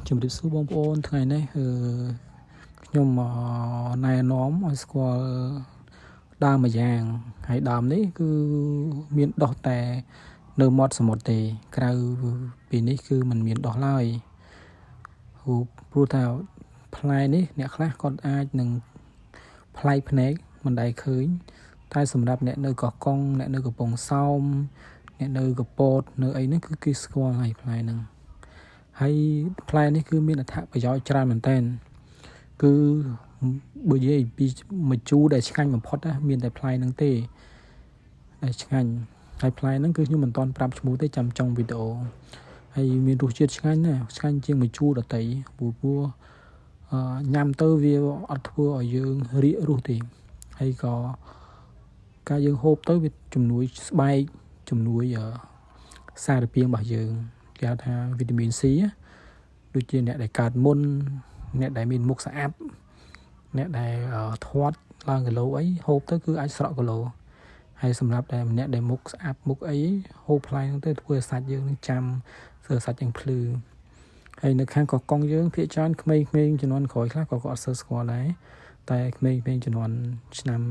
ជំរាបសួរបងប្អូនថ្ងៃនេះគឺខ្ញុំមកណែនាំឲ្យស្គាល់ដើមម្យ៉ាងហើយដើមនេះគឺមានដុះតែនៅមាត់សមុទ្រទេ ក្រៅពីនេះគឺมันមានដុះឡើយព្រោះថាផ្លែនេះអ្នកខ្លះគាត់អាចនឹងប្លែកភ្នែកមិនដែលឃើញ តែសម្រាប់អ្នកនៅកោះកុងអ្នកនៅកំពង់សោមអ្នកនៅកពតនៅអីហ្នឹងគឺគេស្គាល់ហើយផ្លែហ្នឹងហើយផ្លែនេះគឺមានអត្ថប្រយោជន៍ច្រើនមែនតើគឺបើនិយាយពីម្ជូរដែលឆ្ងាញ់បំផុតណាមានតែផ្លែហ្នឹងទេដែលឆ្ងាញ់ហើយផ្លែហ្នឹងគឺខ្ញុំមិនទាន់ប្រាប់ឈ្មោះទេចាំចុងវីដេអូហើយមានរសជាតិឆ្ងាញ់ណាស់ឆ្ងាញ់ជាងម្ជូរដតីព្រោះព្រោះញ៉ាំទៅវាអត់ធ្វើឲ្យយើងរាករសទេហើយក៏ការយើងហូបទៅវាជំនួយស្បែកជំនួយសារពាង្គរបស់យើងគេហៅថាវីតាមីន C ដូចជាអ្នកដែលកើតមុនអ្នកដែលមានមុខស្អាប់អ្នកដែលធាត់ឡើងគីឡូអីហូបទៅគឺអាចស្រក់គីឡូហើយសម្រាប់តែម្នាក់ដែលមុខស្អាប់មុខអីហូបផ្លែហ្នឹងទៅធ្វើឲ្យសាច់យើងនឹងចាំធ្វើសាច់យើងភ្លឺហើយនៅខាងកោះកុងយើងភាគច្រើនក្មេងៗជំនាន់ក្រោយខ្លះក៏គាត់អត់សូវស្គាល់ដែរតែក្មេងៗជំនាន់ឆ្នាំ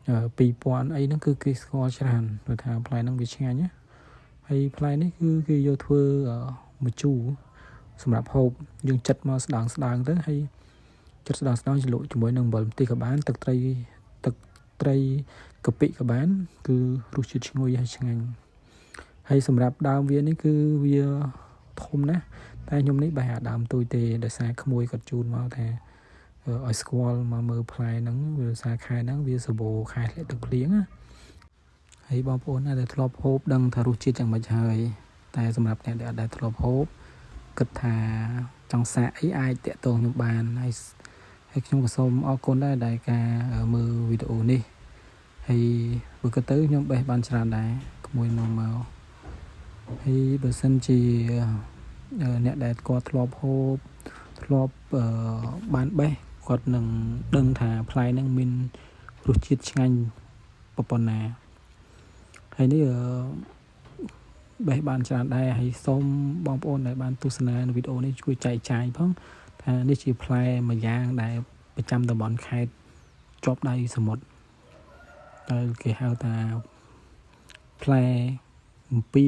2000អីហ្នឹងគឺគេស្គាល់ច្រើនព្រោះថាផ្លែហ្នឹងវាឆ្ងាញ់ណាហើយផ្លែនេះគឺគេយកធ្វើម្ជូរសម្រាប់ហូបយើងចិតមកស្ដើងស្ដើងទៅហើយចិតស្ដើងស្ដើងជ្រលក់ជាមួយនឹងអំបិលម្ទេសក៏បានទឹកត្រីទឹកត្រីកាពិក៏បាន គឺរសជាតិឈ្ងុយហើយឆ្ងាញ់ហើយសម្រាប់ដើមវានេះគឺវាធំណាស់តែខ្ញុំនេះបែរអាដើមទូចទេដោយសារក្មួយគាត់ជូនមកថាឲ្យស្គាល់មកមើលផ្លែហ្នឹងវាសារខែហ្នឹងវាសបោខែធ្លាក់ទឹកភ្លៀងណាហើយបងប្អូនដែលធ្លាប់ហូបដឹងថារសជាតិយ៉ាងម៉េចហើយតែសម្រាប់អ្នកដែលអត់ដែលធ្លាប់ហូបគិតថាចង់សាកអីអាចតាក់ទងខ្ញុំបានហើយហើយខ្ញុំក៏សូមអរគុណដែរដែលការមើលវីដេអូនេះហើយបើគិតទៅខ្ញុំបេះបានច្រើនដែរក្មួយមកមកហើយបើសិនជាអ្នកដែលគាត់ធ្លាប់ហូបធ្លាប់បានបេះគាត់នឹងដឹងថាផ្លែហ្នឹងមានរសជាតិឆ្ងាញ់ប៉ុណ្ណាហើយនេះបេះបានច្រើនដែរហើយសូមបងប្អូនដែលបានទស្សនានៅវីដេអូនេះជួយចែកចាយផងថានេះជាផ្លែមួយយ៉ាងដែលប្រចាំតំបន់ខេត្តជាប់ដៃសមុទ្រដែលគេហៅថាផ្លែអំពី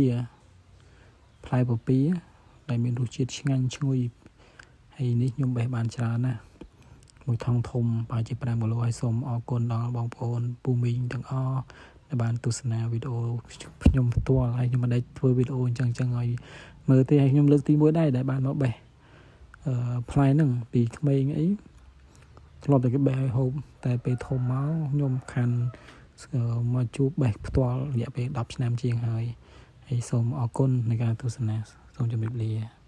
ផ្លែពពៀដែលមានរសជាតិឆ្ងាញ់ឈ្ងុយហើយនេះខ្ញុំបេះបានច្រើនណាស់មួយថង់ធំប្រហែលជា5គីឡូហើយសូមអរគុណដល់បងប្អូនពូមីងទាំងអស់ដែលបានទស្សនាវីដេអូខ្ញុំផ្ទាល់ហើយខ្ញុំមិនได้ធ្វើវីដេអូអញ្ចឹងអញ្ចឹងឲ្យមើលទេហើយខ្ញុំលើកទី1ដែរដែលបានមកបេះអឺផ្លែហ្នឹងពីក្មេងអីធ្លាប់តែគេបេះឲ្យហូបតែពេលធំមកខ្ញុំខាន់មកជួបបេះផ្ទាល់រយៈពេល10ឆ្នាំជាងហើយហើយសូមអរគុណในការទស្សនាសូមជម្រាបលា។